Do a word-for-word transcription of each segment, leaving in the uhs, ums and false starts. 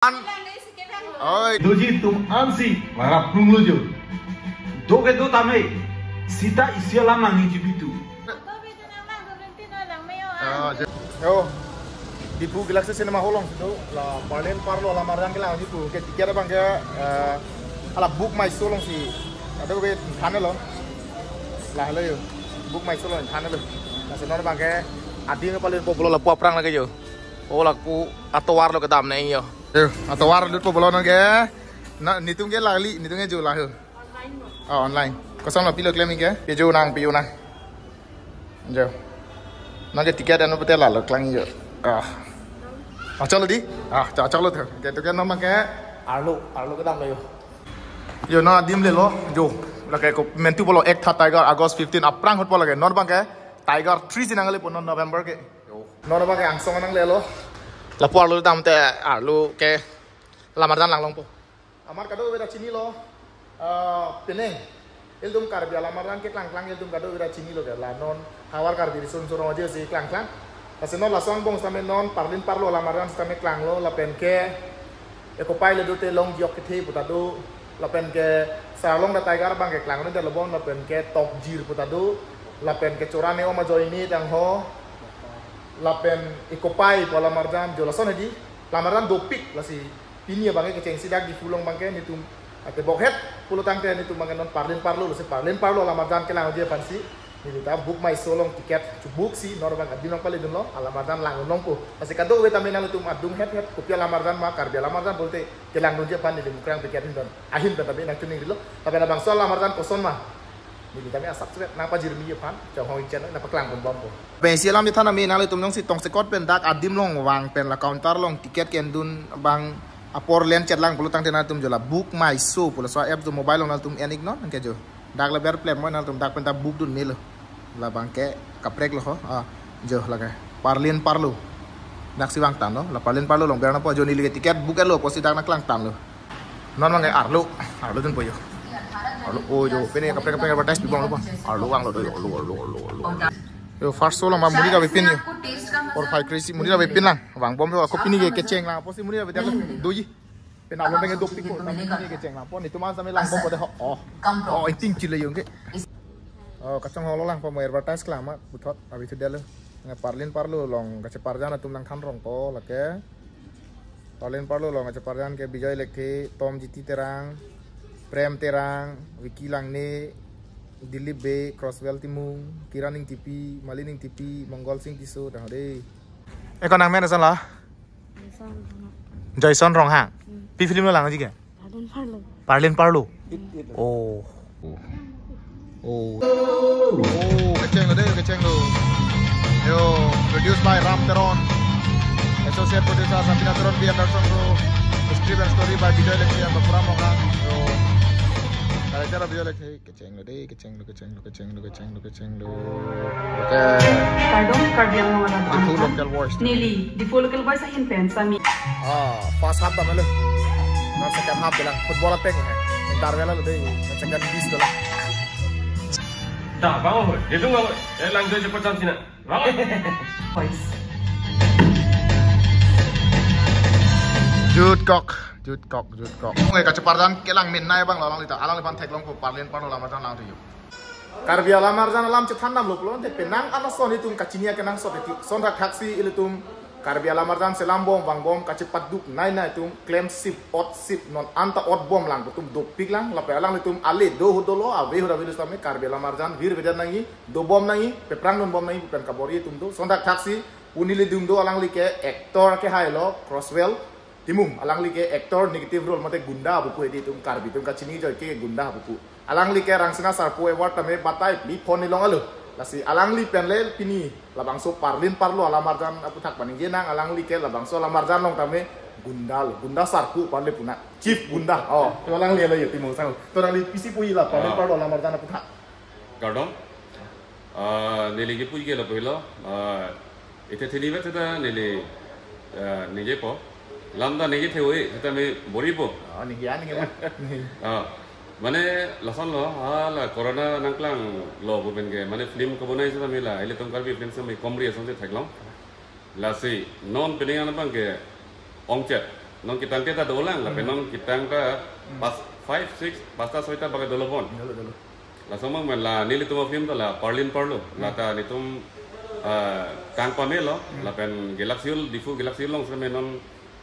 An. Oi. Doji tum ansi, varap plung lo jo. Do ke do tame, sita isi alam nangji bitu. Oh, je-, yo. Diphu Galaxy Cinema Hall along situ, la Parlin Parlo alamarjan kelangji pu ke ticket abang ke, eh, ala Book My Show alongsi. Ado ke thanlo. Lahelo yo. Book My Show along thanlo. Lasi non abang ke adim ke palinpo pulo lapu aphrang lake yo. Oh, lapu atovar lo kedam nang yo. Yo, atovar lutpo pulo non ke. Na, netum ke lali, netum ke jo lahelo. Oh, online. Kosonlo, pilo klem ke? Pejonang, pejonang. Jo. Non ke ticket ano pete lalo klang jo. Ah. Ah, chalo di. Ah, cha, chalo tho. Ke to ke non abang ke arlo, arlo kedam lo yo. Yo, non adim lelo jo. Lake kopi mentu pulo, ek tha Tiger August fifteen aphrang ahut pulo lake. Non abang ke Tiger three si nangle pu non November ke. Yo. Non abang ke angsong nanglelo. Lapu arlo kedam te arlo ke alamarjan langlongpo. Amat kadokave ta chinilo, ah, penang. Ilitum Karbi alamarjan keklangklang ilitum kadokave ta chinilo ke. La non havar Karbi Riso Nimso Rong Aje si klangklang. Lasi non laso angbong sitame non Parlin Parlo alamarjan sitame klanglo lapen ke Ecopark le dote Long Jok Kethe puta do lapen ke Sarlong ta Tiger abang ke klanglo ta lobon lapen ke Tokjir puta do lapen ke Chorane Om Ajoine Tangho lapen Ecopark pu alamarjan jo lason hedi alamarjan dopik lasi pini abang ke kechengsi dak Diphu along abang ke netum ate bokhet pulo tangte netum abang ke non Parlin Parlo, lasi Parlin Parlo alamarjan kelangji aphansi neli ta Book My Show along ticket chebook si non abang adim nangpalidunlo alamarjan langdunpo. Lasi kadokave tame nanglitum adung het het kopi alamarjan ma Karbi alamarjan pulote kelangdunji aphan neli Mukrang Peket ahin pen, ahin pen tame nangchiningrilo. Lapen labangso alamarjan koson ma neli tame asap sibet nangpajirmi aphan Chonghong Ingchen nangpaklangponbompo. Pensi alam chethan tame nanglitum jongsi tongsekot pen dak adim along vang pen la counter along ticket kendun abang apor len chetlang pulo tangte nanglitum jo la Book My Show pu laso app jo mobile along nanglitum en-iknon ke jo. Dak le ber plem mo nanglitum dak pen ta book dun melo. Labang ke kaprek lo ho. Ah, jo lake Parlin Parlo. Dak si vangtanglo, la Parlin Parlo along ber nangpo jo, neli ke ticket book-etlo pusi dak nangklangtanglo. Non abang ke arlo, arlo dunpo yo. Arlo, oh jo, pini kaprek kaprek advertise pibomlo po. Arlo vanglo do yo, arlo, arlo, arlo, arlo. Yo, first show along ma monit kave pin yo. Por phai krisi monit kave pin lang. Vangbom yo, ako pini ke kecheng lang. Pusi monit kave doji. Pen along abang ke dopik ko, pini kecheng lang. Pon itu masa me langbompo de ho. Oh. Oh, iting chile yo ke. Oh, kachonghong lo lang po mo advertise klang ma puthot avi thu detlo. Nge Parlin Parlo along kacheparjan atum nangthan rongpo lake. Parlin Parlo along kacheparjan ke Bijoy Lekthe, Tom G T Terang, Prem Terang, Vicky Langne, Dilip Bey, Crosswell Timung, Kiran Ingtipi, Malin Ingtipi, Mongol Sing Tisso, dah deh. Eh, ko nangmen ason la? Jason Ronghang. Jason Ronghang. Hmm. Pi film lo langji ke? Parlin Parlo. Parlin Parlo. It, it. Oh. Oh. Oh, kecheng lo deh, kecheng lo. Yo, produced by Ram Teron. Associate producer Sabina Teron, B Anderson Bro. Script and story by Bijoy Lekthe and Bapuram Ronghang. Yo. Director Bijoy Lekthe. Kecheng lo deh, kecheng lo, kecheng lo, kecheng lo, kecheng lo, kecheng lo. Oke. Kardom, Karbi Anglong arat. Diphu local voice. Neli, Diphu local voice ahin pen, Sami. Ah, first half damlo. Nang second half bilang football ateng he. Interval lo deh, second bis lo. Dah, bangun, hoy. Dia tunggu, hoy. Eh, langsung cepat jam sini. Bangun. Voice. Jutkok, jutkok, jutkok. Oke, kacheparjan kelang min nai abang lo, alanglita, alangliphan theklongpo Parlin Parlo alamarjan lang tuyo. Karbi alamarjan alam chethan damlo pulote penang anason itum kachini akenangsot eti. Sonthak thaksi ilitum Karbi alamarjan selam bom vangbom kachepaduk nai nai atum klemsip otsip non anta otbom lang atum dopik lang lapen alanglitum ale do ahut dolo ave ahut ave lo sitame Karbi alamarjan virvedet nangji dobom nangji pephrang dunbom nangji pen kabor-i atum do. Sonthak thaksi pu neli dungdo alangli ke actor kehai lo Crosswell Timung, alangli ke actor negative role mate gunda apupu hedi itum Karbi atum kachini joike gunda apupu. Alangli ke Rangsina Sarpo Award tame batai pli phonne long alo. Lasi alangli pen le pini labangso Parlin Parlo alamarjan aputhak paningje nang alangli ke labangso alamarjan along tame gunda lo, gunda sarpo parle puna. Chief gunda. Oh, to alangli lo yo Timung sang. To alangli pisi puji la Parlin Ah. Parlo alamarjan aputhak. Kardom. Ah, neli kepu ke lapu helo. Ah, ite thili bet seta neli, ah, ningjepo. Lam ta ningje the-oi, seta me bor-ipo. Ah, ningje, ah, ningje. Ah, mane lason lo, hala corona nangklanglo pu pen ke, mane film kebonai seta me la, ilitum Karbi film seta me komri asonsi theklong. Lasi, non penang abang ke ongchet. Non ketang ta dolang, lapen non ketang ta pas five, six, pasta soita bagi dolo bon. Dolo, dolo. Laso amen la nelitum a-film ta la Parlin Parlo, la ta nelitum, ah, kang pamelo, lapen Galaxy Hall, Diphu Galaxy Hall along sitame non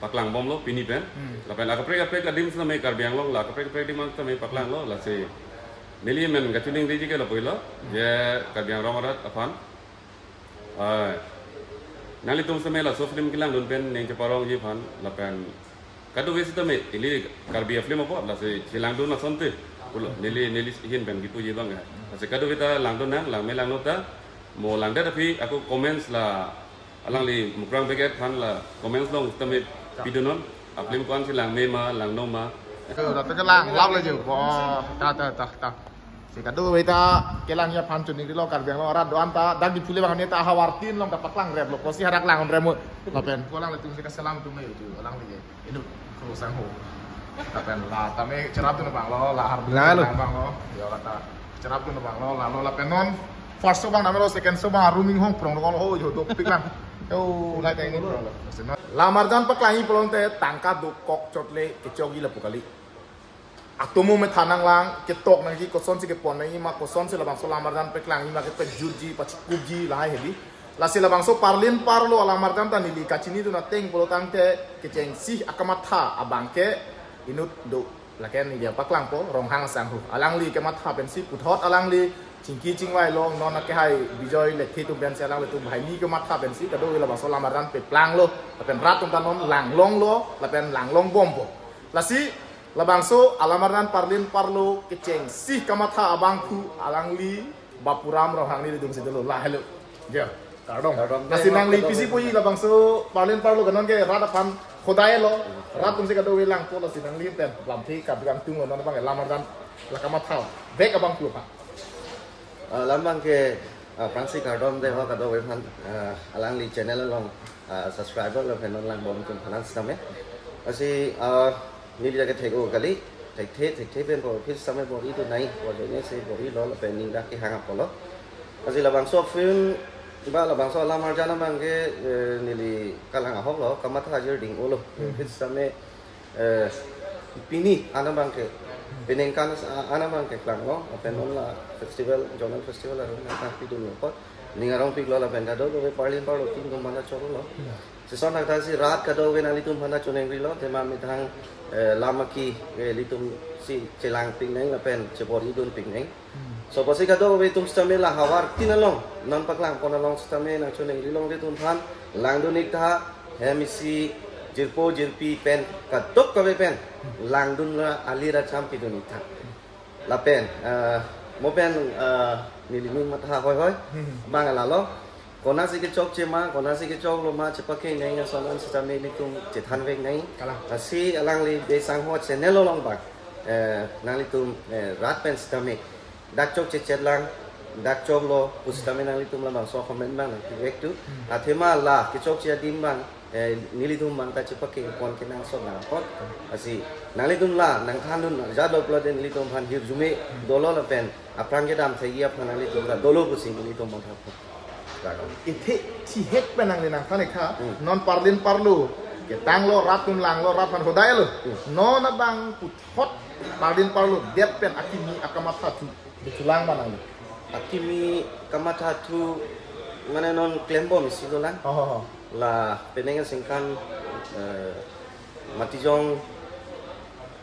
paklang bomlo pini pen. Lapen akaprek akaprek adim sitame Karbi Anglong la akaprek akaprek adim sitame paklanglo, lasi neli amen kachiningriji ke lapulo, je Karbi Anglong arat aphan. Ah, nanglitum sitame laso film kelangdun pen ning cheparongji aphan lapen kadokave sitame ili Karbi a-film apot lasi chelangdun asonte pulo neli neli ahin pen kipuji abang ya. Lasi kadokave ta langdun nang, langme langno ta, mo langdet aphi ako comments la alangli Mukrang Beget aphan la comments along sitame pidunnon, a-film ko-an si langme ma, langno ma. Tuh, tapi ke lang, lap lagi. Wah, ta, ta, ta, ta. Si kadokave ta kelangji aphan chiningrilo, Karbi Anglong arat do-an ta dak Diphu le bang ne ta havartin along ta paklang replo, kosi hadak lang remo. Lapen ko alanglitum si kaselam atum itu, alangli ke. Inut ko sangho. Lapen la tame cherapdun abanglo, la har Lalo. Abanglo. Ya la ta cherapdun abanglo, lalo lapen non first show abang namelo, second show abang a-room inghong prong rong ho jo dopik lang. Yo, lai ta ini prong. La Marjan paklangji pulote tangka dokok chot le kechokji lapu kali. Atomo metha nanglang, ketok nangji, kosonsi kepon nangji ma, kosonsi labangso La Marjan paklangji ma, kepajutji, pachikupji, lahai hedi. Lasi labangso Parlin Parlo a-La Marjan ta neli kachinidun ateng pulo tangte kechengsi akamatha abang ke inut do, lake neli apaklangpo Ronghang Sangho. Alangli kematha pensi puthot alangli chingki chingvailo, non akehai Bijoy Lekthe atum pensi alanglitum banghini kematha pensi kadokave labangso La Marjan paplanglo, lapen rat atum ta non langlonglo, lapen langlong bompo. Lasi labangso a-La Marjan Parlin Parlo kechengsi kamatha abangphu alangli Bapuram Ronghang nelitum si dolo, lahelo. Ya, kardom. Kardom. Lasi nangli pisi puji labangso Parlin Parlo ke non ke rat aphan hodaielo, rat atum si kadokave langpo, lasi nangli pen lamthe kardom tunglo, non abang La Marjan la kamatha vek abangphu aphan. Ah, labang ke, ah, aphrangsi kardom dei ho kadokave aphan, ah, alangli channel along, ah, subscriber lapen non lang bom atum aphan sitame. Lasi, ah, neli jake thek-o kali, thekthe, thekthe pen bor-i sitame bor-idun nai, bor-i nai si bor-ilo lapen ning dak kehang apotlo. Lasi labangso film ba labangso La Marjan abang ke, eh, neli kalang ahoklo, kamatha ajir ding-olo. Sitame, eh, pini an abang ke, peningkan an abang ke klanglo, lapen non la festival, zonal festival arong nangkangpidunlo apot ning arongpiklo, lapen kadokave Parlin Parlo team atum aphan ta chorolo. Sison thakthak si rat kadokave nanglitum aphan ta chiningrilo, tema methang, eh, lam aki, eh, ilitum si chelangpik nang lapen chebor-idunpik nang. So, pusi kadokave atum sitame la havartin along, non paklangpon along sitame nangchiningrilo nanglitum aphan, langdun-ik tha, hem isi jirpo jirpi pen, kadokave pen langdun ra alir acham pidun-ik tha. Lapen, eh, mo pen, eh, neli ning matha hoihoi, bang lalo. Konatsi kechokche ma, konatsi kechoklo ma, chepakeng nang ason an sitame nelitum chethanvek nang. Kalang. Lasi alangli Bey Sangho channel along bang, eh, nanglitum, eh, rat pen sitame dak chokchechet lang, dak choklo pu sitame nanglitum labangso comment bang nangpivek tu. Athema la kechokche adim bang, eh, nelitum bang ta chepakengpon kenangsot nangkok. Lasi nanglitum la nangthandun jalo pulote nelitum aphan hirjume dolo lapen aphrang kedam thekji aphan nanglitum ta dolo pusi nelitum bang thapon. Ithe chihek pen nangli nangthan-ik tha, non Parlin Parlo ketanglo, rat atum langlo, rat aphan hodailo. Non abang puthot Parlin Parlo det pen akimi akamatha thu, bechulang ma nangli? Akimi kamatha thu mane non klembom isi dolang. Oh, oh, oh. La penang aningkan, eh, Matijong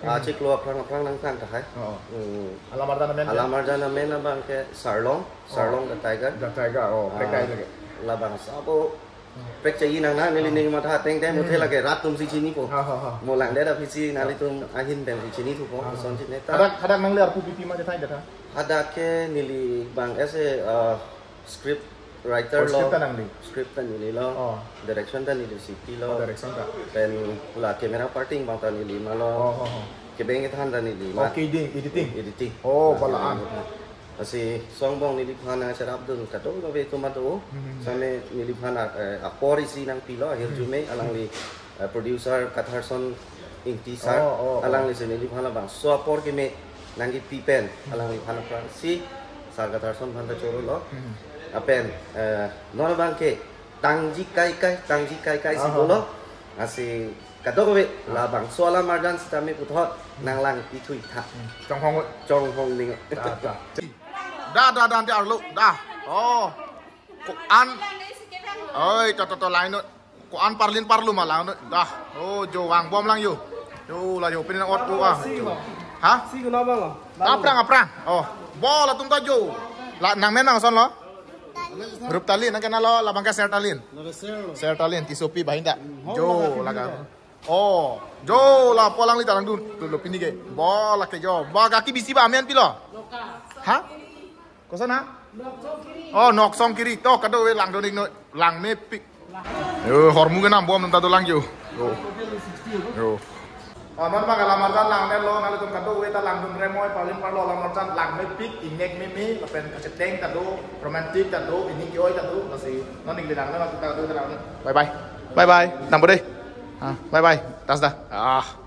achiklo aphrang aphrang nangthan tahai. Oh, oh. Hmm. A-La Marjan amen? A-La Marjan amen abang ke Sarlong, Sarlong the Tiger. The Tiger, oh, ah, Black Tiger. Labangso apo prek chayi nang na, neli ning matha ateng te muthe lake rat atum si chinipo. Ha, ha, ha. Mo langdet aphi si nanglitum ahin pen si chinithupo, ha, ha, son chineta. Hadak, hadak nangli arpu pipi ma chethan detha? Hadak ke neli bang as a, uh, script writer lo. Oh, script ta nangli? Script ta neli lo. Oh. Direction ta neli si pilo. Oh, direction ta. Pen la camera parting bang ta neli ma lo. Oh, oh, oh. Kebeng kethan ta neli ma. Oh, editing, editing. Editing. Oh, la balaan. Lasi angbong neliphan nangcherapdun kadokave atum atum. Hmm. Same neliphan, eh, apor isi nangpilo, ahirjume, alangli, eh, producer Katharson Ingti sir, oh, oh, oh, alangli si neliphan labangso apor keme nangkipi pen, alangliphan aphrangsi sir Katharson aphan ta chorolo. Hmm. Lapen, eh, non abang ke Tangji Kaikai, Tangji Kaikai si, aha, dolo. Lasi kadokave labangso alam arjan sitame puthot nanglang pithu-ik tha. Chonghong. Chonghong ning. Da, da. Da, da, da, ante arlo. Da. Oh. Ko-an. Oi, to, to, to, lain non. Ko-an parlin parlo ma lang non. Da. Oh, jo vangbom lang jo. Jo, la jo pinin ot ko ah. Ha? Aphrang, aphrang. Oh. Bo latum ta jo. La nangmen nangson lo? Ruptalin, nang kenal lo, labang ke Sertalin. Sertalin, Tissopi, Bhahinda. Jo, laga. Oh, jo, lapu alangli ta langdun. Tu lo pini ke. Bo, lake jo. Bo, kaki bisi ba amen pilo? Ha? Koson na? Oh, Noksong Kiri. To, kadokave langdun-ik non. Langmepik. Yo, hormu kenam bom ta dolang jo. Yo. Yo. Oh, non bang alam arjan langnelo, nanglitum kadokave ta langdun remoi, parlin parlo alam arjan langmepik, ingnek meme, lapen kacheteng ta do, romantic ta do, ingnek ke-oi ta do, lasi non ingli lang, non ta do, ta lang. Bye bye. Bye bye. Nangpo dei. Ah, bye bye. Tas da. Ah.